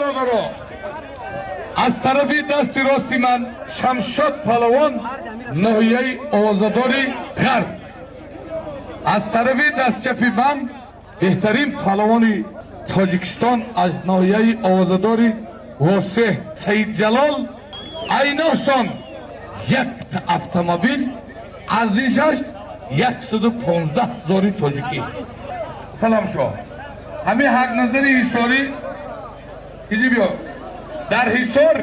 Бародаро, аз тарафи дасти рости ман Шамшод палавон, ноҳияи Овозадори Ғарб, аз тарафи дастчапи ман беҳтарин палавони Тоҷикистон аз ноҳияи Овозадори Восеҳ Саидҷалол. Айносон якта автомобил арзишаш 115 ҳазори тоҷикӣ. Салом шо. Ҳамин Ҳақназари Ҳисорӣ иҷи биё. Дар Ҳисор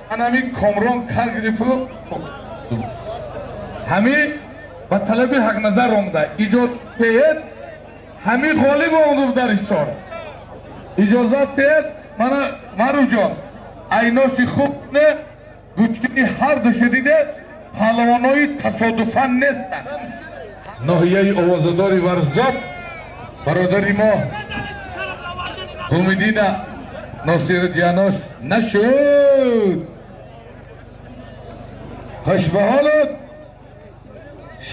ҳами Комрон кар гирифту ҳами ба талаби Ҳақназар омада. Иҷозат диҳед, ҳами ғолиб омаду дар Ҳисор. Иҷозат диҳед, мана Маъруфҷон, айноси хуб не, гӯштини ҳар душа диде, палавонои тасодуфан нестанд. Ноҳияи Овозадори Варзоб бародари мо Умидина Носирҷанош нашуд. Хуш ба ҳолат,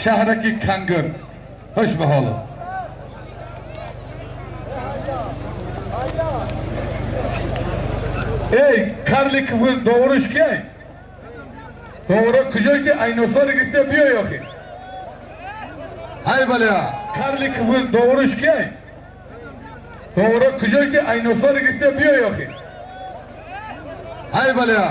шаҳраки Кангир. Хуш ба ҳолат. Эй, Карликов довариш ки? Довара куҷош ки айносори гирифта биё ёхи. Ҳай баля, Карликов довариш ки? Довара куҷош ки айносори гирифта биё ёхи. Ҳай баля.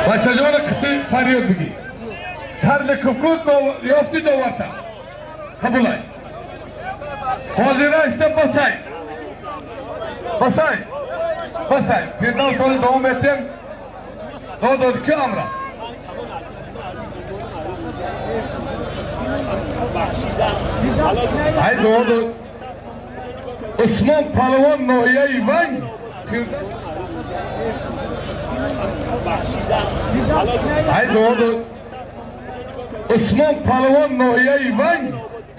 Бачаҷон, қити фарёд бигӣ. Карликов ёфти доварта. Қабулай. Ҳозирашта басай. Басай. Басай. Фирдавс ҳозир давом этем. Дод ки амра. Ай дод. Усмон палавон ноҳияи Ванг. Ай дод. Усмон палавон ноҳияи Ванг,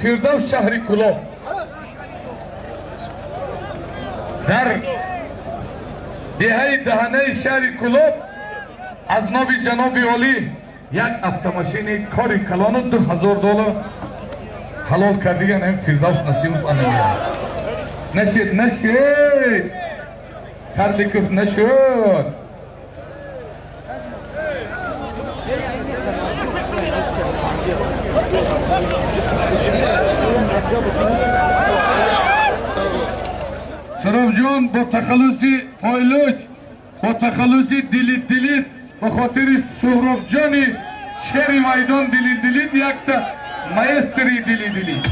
Фирдавс шаҳри Кулоб. Дар деҳаи даҳанаи шаҳри Кулоб аз номи ҷаноби олӣ як автомашини кори калону $2000 ҳалол кардиган ҳам Фирдавс Насимов анамия. Нашед, нашед. Карликов нашуд. Суробҷон бо тахаллуси Пойлуч, бо тахаллуси Дилит Дилит, ба хотири Суҳробҷони шери майдон Дилит Дилит якта маэстри Дилит Дилит.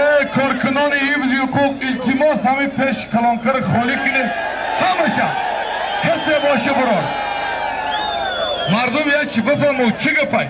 Эй коркунони ҳифзи ҳуқуқ, илтимос, ҳамин пеш калонкари холӣ кунед ҳамаша. Касе боша, бурор. Мардум як чӣ бифаҳму, чӣ гапай?